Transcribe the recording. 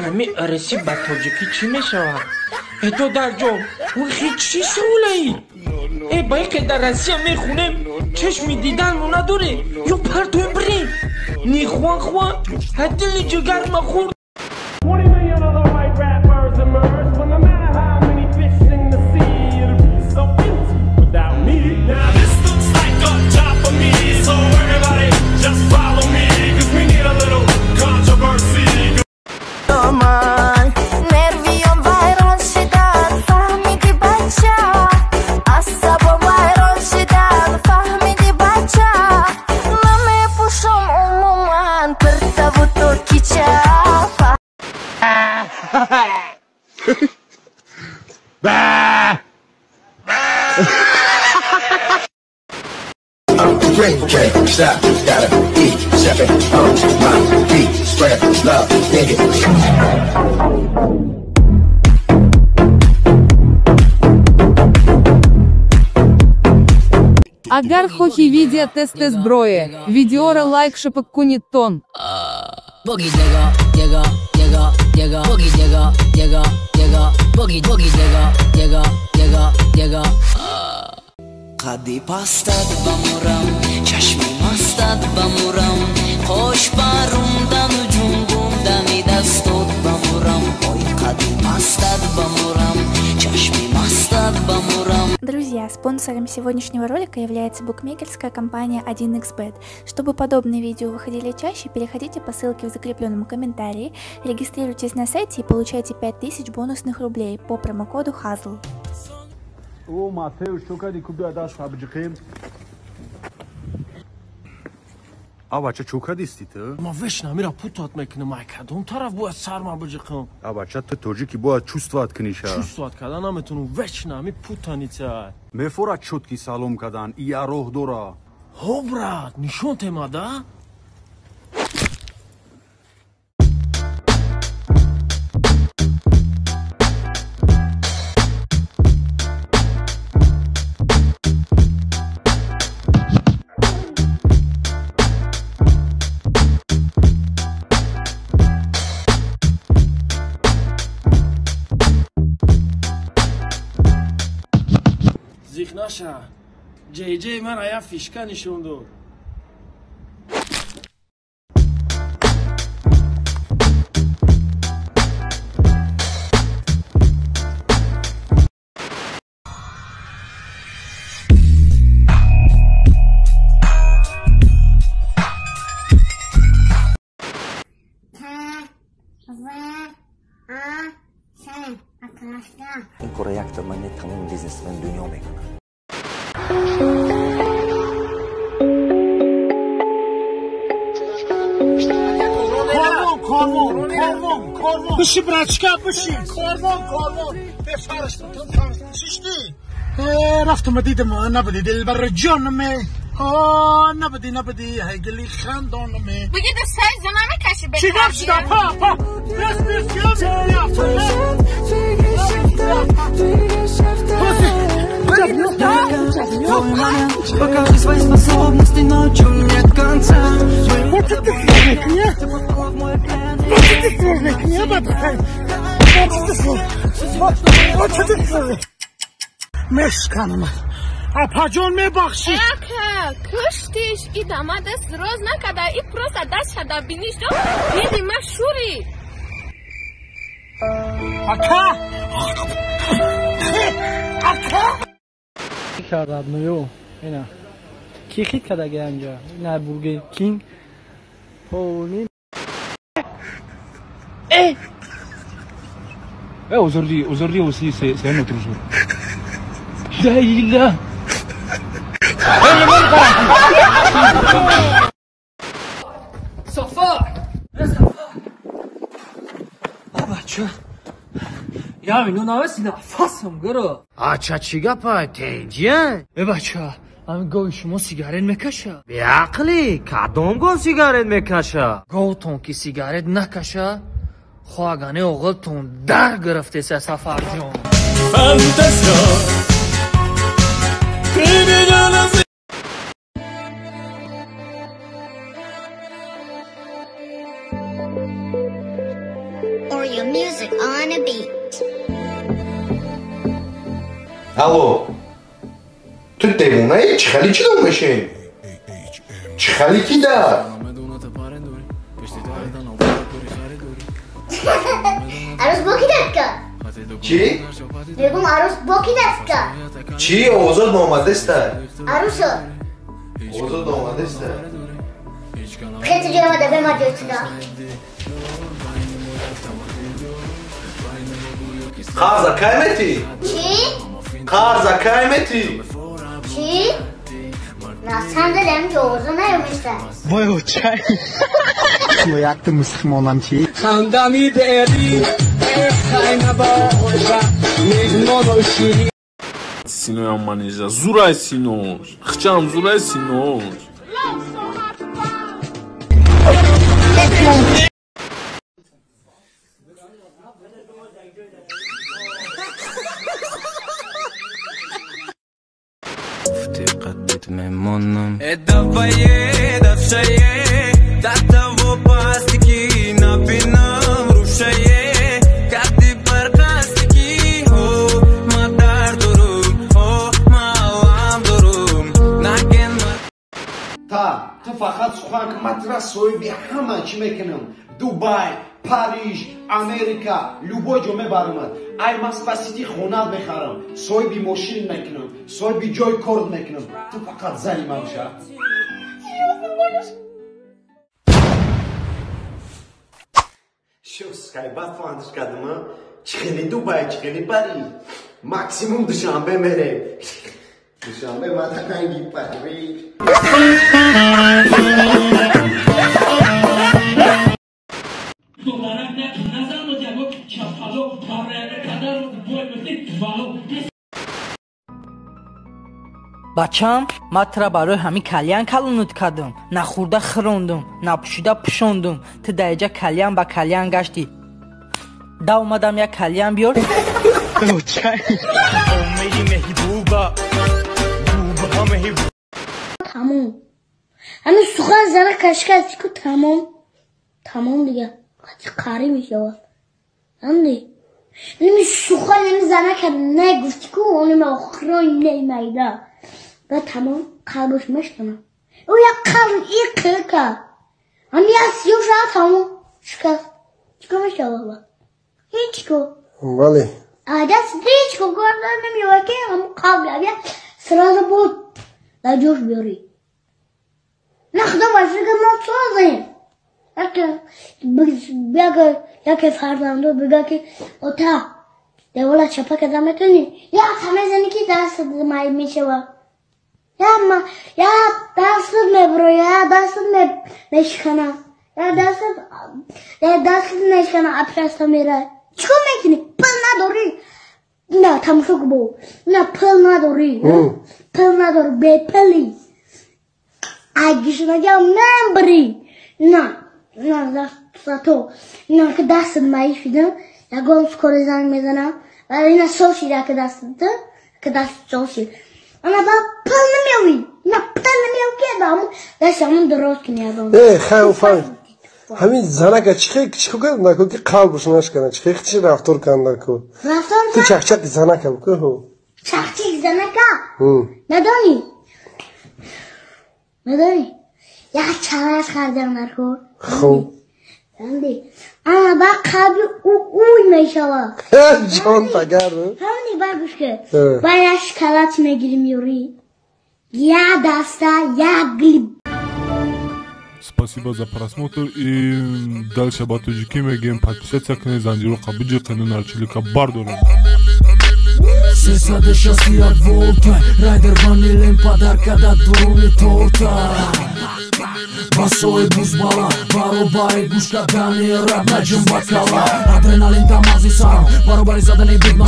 Ҳами арси ба тоҷикӣ чӣ мешавад? Э додарҷон, охи чӣ саволаи? Э ба ин ки дар Россия мехонем, чашми диданмо надорем, ё партоем бирем? Нихуа-хуа, дили ҷигар ма хӯрд. Агар хохи видео тест зброи, видеора лайк шапок кунит тон. Қадди пастат бамурам, чашми мастат бамурам, қош барумдану ҷунбундами дастот бамурам, ой қадди пастат бамурам, чашми мастат бамурам. Друзья, спонсором сегодняшнего ролика является букмекерская компания 1xBet. Чтобы подобные видео выходили чаще, переходите по ссылке в закрепленном комментарии, регистрируйтесь на сайте и получайте 5000 бонусных рублей по промокоду HAZL. О, Матеуш, чо кардӣ ку биё даст абҷиқем? А бача чо кардисти ту? Ма вечно мира путат мекунам, ай кадом тараф бояд сарма биҷиқам? А бача ту тоҷики бояд чувствовать куниша. Чувствовать карда наметунам, вечно ами путаница. Мефора чётки салом кардан, ия роҳ дора. Ҳо брат, нишон тема да? Зих наша, ҷей-ҷей мара як фишка нишон дод. Ин кора якта ман не, тамоми бизнесмен дунё мекунад. Корвон, корвон, корвон. Биши, братчика, биши. Корвон, корвон. Шишти. Рафтам дидам, набуди дилбар ҷонаме. Набуди, набуди, ҳайгили хандонаме. Биги да сай зана мекаши бе. Чӣ гап шуда? Па, па. Бес, бес, Покажи свои способности, ночью нет конца. Вот это сложник, не? Вот это сложник, не, бабка? Вот это сложник. Вот это сложник. Мешканам. Апаҷон, мебахшӣ. Ака, куштиш, и дама даст роз накарда, и просто даст шада биниш до, диди ма шури. Ака! Ака! Кардад ную, ина. Ки хит кардаги анҷа? Ина Бургер Кинг. Полни. Э! Eh, aujourd'hui, aujourd'hui aussi, c'est un autre jour. La Сафар! А бача, я вино навеси нафасам гиро. Ача чӣ гапа, тенҷия? Э бача, ами гови шумо сигарет мекаша? Беақлӣ, кадом гов сигарет мекаша? Говтон ки сигарет накаша, хоҳагани оғилтон дар гирифтеса Сафарҷон. Oreo music on a beat. Алло, ту девонаи? Чӣ хали чӣ дом мешем? Чӣ хали ки дар? Арӯс бо ки даст кард? Чӣ? Мегум арӯс бо ки даст кард? Чӣ? Овозот наомадаста? Арӯсо. Овозот наомадаста? Хеле ҷой омада бема ҷой чида. Қарза кай метӣ? Чӣ? Қарза кай метӣ? Чӣ? На самом деле ҳамин овозо наёместа. Вой очай. Мо якта мусулмонам чӣ? Хамдами дери Синоям манежа зурай синош хчам зурай синош. Ту фақат сухан ки ман тура соҳиби ҳама чӣ мекунам. Дубай, Париж, Америка, любой ҷо мебарамад. Ай Москва Сити хонат мехарам, соҳиби мошин мекунам, соҳиби ҷои корт мекунам. Ту фақат зани ман ша. Шускай, бад фаҳмиш кардам, чӣ хели Дубай, чӣ хели Париж. Максимум Душанбе мерем. Душанбе мадаканги Париж. Бачам, ман тура барои ҳамин кальян калонут кардам. Нахӯрда хӯрондум, напӯшида пӯшондум. Ту дар иҷа кальян ба кальян гаштӣ. Да омадам як кальян биёр. Тамом. Ҳамин сухан зара кашкад ку тамом. Тамом дига. Қарӣ мешавад. Ҳамди. Ними сухан ҳамин занака нагуфти ку оним охирои немайда. Ба тамом қалбаш мешканад. Ӯ як қалб иқика. Ҳамин як сиёҳ шавад тамом шикаст. Чӣ кор мешавад ба? Ҳеҷ ко. Бале. Даст ҳеҷ ко кор намеёбад ки ҳамон қалб як сразу буд дар ҷош биёрӣ. На худо ба шукр мо созем. Яке фарзандо бига ки ота девола чапа карда метавонӣ? Як мезанӣ ки дастат маиб мешавад. Я дастат мебуро, я дастат мешикана, я дастат мешикана, апраста меравад. Чӣ кор мекунӣ? Пул надорӣ. На тамошо ку бо. На пул надорӣ. Пул надорӣ, бепулӣ. Ай гишнагиам мебурӣ. На, на зато. На ки дастат маиб шуда, ягон скори занг мезанам. Вале ина сол шида ки дастат, ки даст сол шид. Ана ба пул намеёвӣ. На пул намеёвӣ ки даму даст ҳамон дурост кунӣ ягон. Э, хай фаҳм. Ҳамин занака чӣ чӣ кард наку ки қалбаш нашкана, чӣ чӣ рафтор кард наку? Рафтор ту чақчақи занака бикун ҳо. Чақчақи занака? Надонӣ? Надонӣ? Як чалаш хардам наку. Хуб. Ҳамди. Ана ба қалби ӯ уй мешавад. Ҷон тагар. Ҳамди бар гӯш кун. Ба як шоколад мегирим ёрӣ. Як даста, як глиб. Спасибо за просмотр и дальше ба тоҷикӣ мегӯем подписаться кунед, занҷиро қабуҷи нарчилика бардорем. 361 волта Райдер ванилем подарка да дуруни торта. Басои бузбала баробари гӯш кардани раб наҷум ба кала. Адреналин дар мағзи сарам баробари задани бигма.